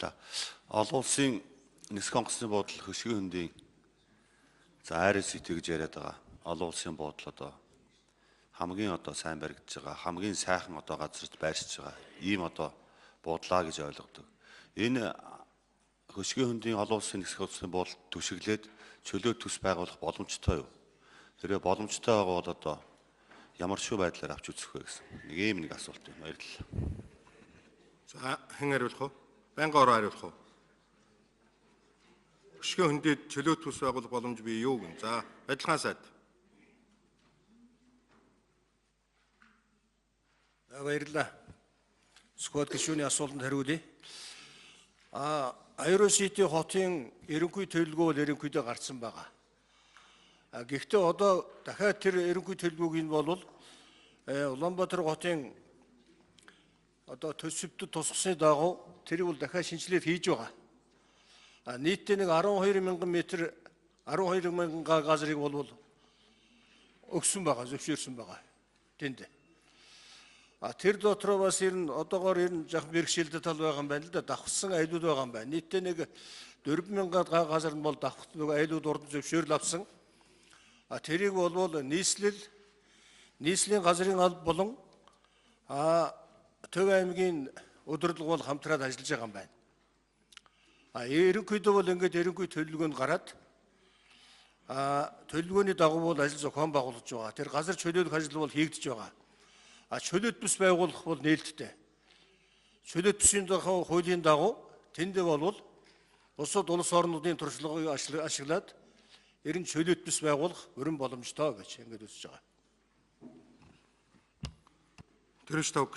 За, олон улсын нисэх онгоцны буудал хөшгийн хөндийн, за, Aero City гэж яриад байгаа. Олон улсын буудал одоо хамгийн одоо сайн баригдаж байгаа, хамгийн сайхан одоо газарт байршиж байгаа ийм одоо буудлаа гэж ойлгодог. Энэ хөшгийн хөндийн олон улсын нисэх онгоцны буудал түшиглээд чөлөө төс байгуулах боломжтой юу? Хэрвээ боломжтой байгаа бол одоо ямар шүү байдлаар авч үзэх вэ гэсэн нэг ийм нэг асуулт байна. Баярлалаа. За, хэн хариулах вэ? Байнгын ороо хариулах уу? Хөшгийн хөндөд чөлөө төс байгуулах боломж бий юу гэн. За, барилгаан сайд. За, баярлалаа. Сүхбат гишүүний асуултанд хариулъя. Aero City хотын ерөнхий төлөвлөгөө бол ерөнхийдөө гарцсан байгаа. Гэхдээ одоо дахиад тэр ерөнхий төлөвлөгөөг нь бол Улаанбаатар хотын одоо төсөвдөд тусгасны дагуу тэрийг бол дахиад шинжилээд хийж байгаа. Нийтдээ нэг 12 мянган метр 12 мянган га газрыг бол өгсөн байгаа, зөвшөөрсөн байгаа. Тэнд. Тэр дотроо бас ер нь одоогоор ер нь жаахан бэрхшээлтэй тал байгаа юм байна л да. Давхсан айлууд байгаа юм байна. Нийтдээ нэг 4 мянган га газар нь бол давхт нөгөө айлууд урдан зөвшөөрөл авсан. Тэрийг бол нийслэлийн газрын алба болон Төв аймгийн удирдлага бол хамтраад ажиллаж байгаа юм байна. Ерөнхийдөө бол ингээд ерөнхий төлөвлөгөөнд гараад төлөвлөгөөний дагуу бол ажил зохион байгуулж байгаа. Тэр газар чөлөөлөх ажил бол хийгдэж байгаа. Чөлөөт бүс байгуулах бол нээлттэй. Чөлөөт бүсийн дагуу, хуулийн дагуу тэндээ бол бусад улс орнуудын туршлагыг ашиглаад ер нь чөлөөт бүс байгуулах өрн боломжтой гэж ингээд үзэж байгаа. Төрөж тав